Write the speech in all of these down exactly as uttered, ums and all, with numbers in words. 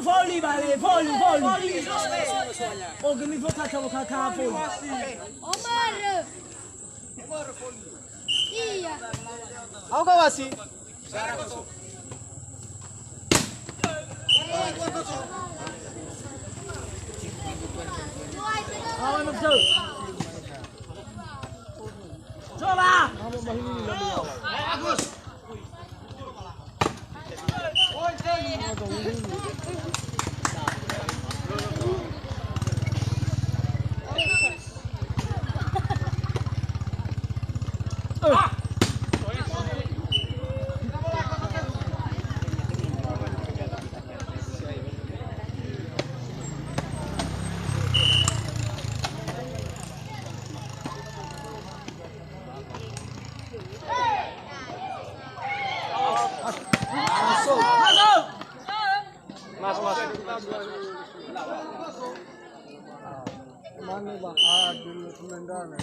Voli, vale, voli, voli. Oke, mi fota, fota, fota, voli. Omar. Iya. Au kawasi. Coba. Mas, mas. Mane ba adil semendana.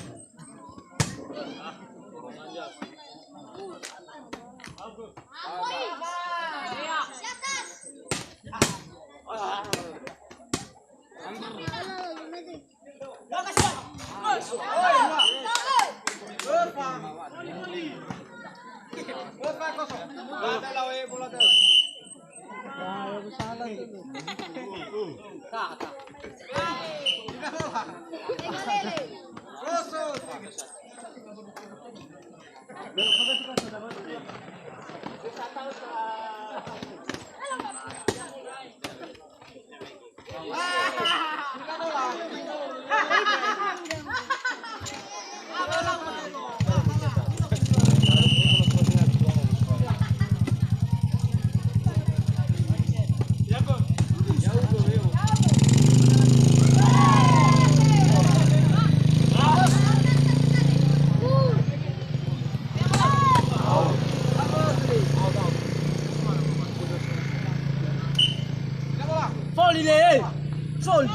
Foli le, eh. Foli.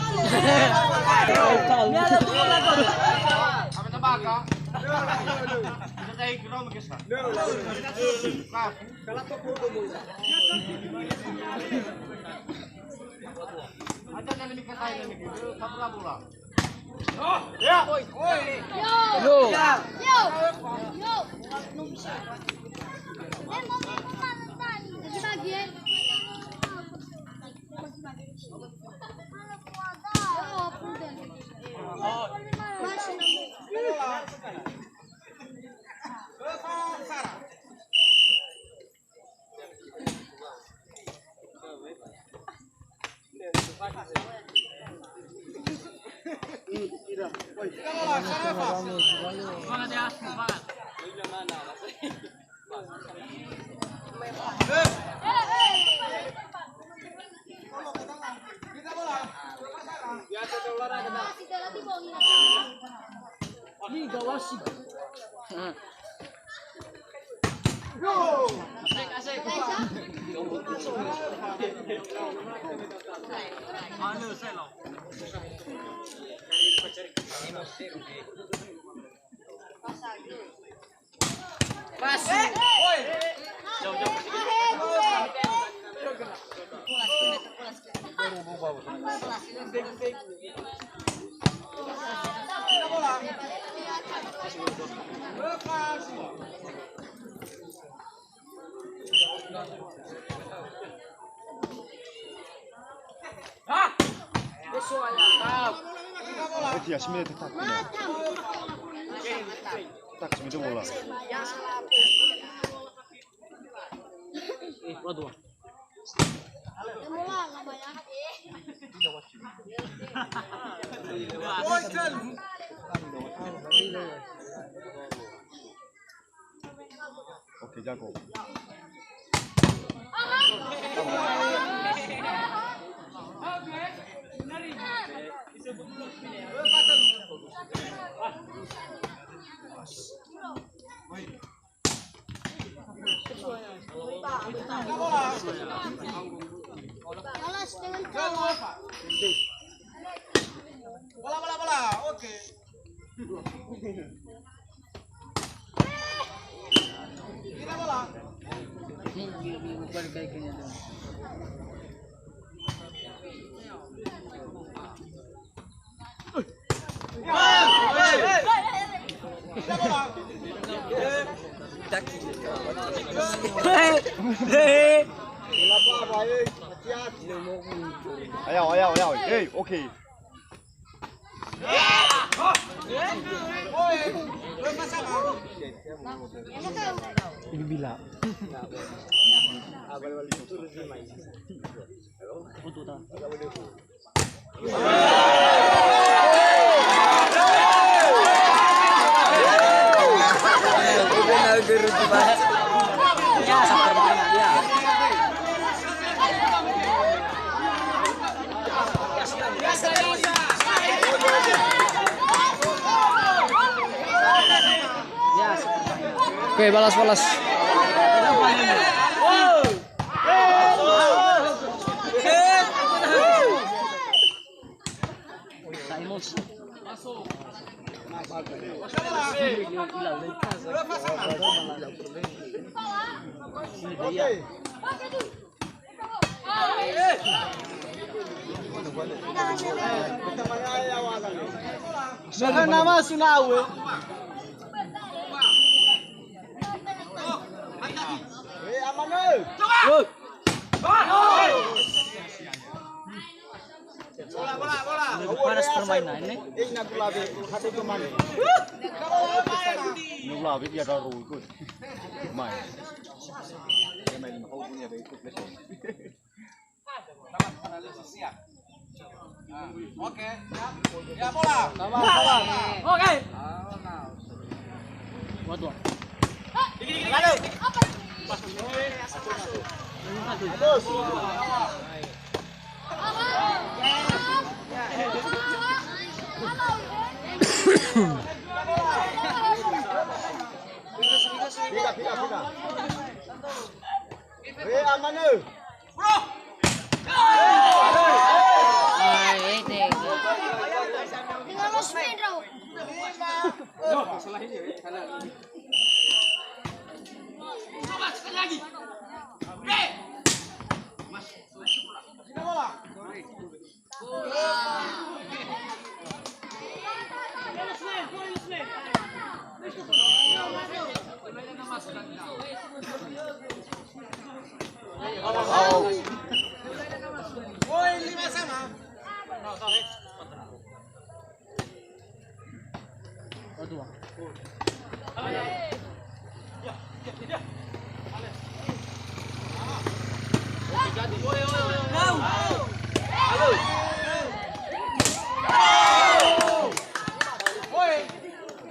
Mi ada tu bola kau. Apa tabaka? Kita tarik ke rumah, guys. Nah. Ada dari kita tarik lagi. Satu bola. Yo. Yo. Yo. Yo. Bagi-bagi, eh. Ini gawasi. Pas. Berarti ya, sembilan tetap. Tak, sembilan bola. Eh, waduh. Oke, jago. Bola, bola, bola. Oke. Kira bola. Ayau, ayau, ayau. Hei, oke. Ini bila. Untuk ta. Oke, balas, balas. Mega nama sunawe. Eh, aman, eh. Bola, bola, bola. Panas permainan ini. Eh, nak gula be, hati teman. Gula be dia taruh ikut. Main. Dia main, kau punya be ikut lesson. Oke, siap. Ya, bola. Sabar, sabar. Oke. Waduh. Dikit, dikit, dikit. Bagus. Pindah, pindah, pindah. Eh, aman, eh.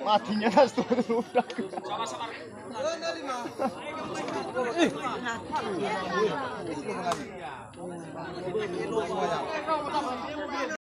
Matinya das tuh udah.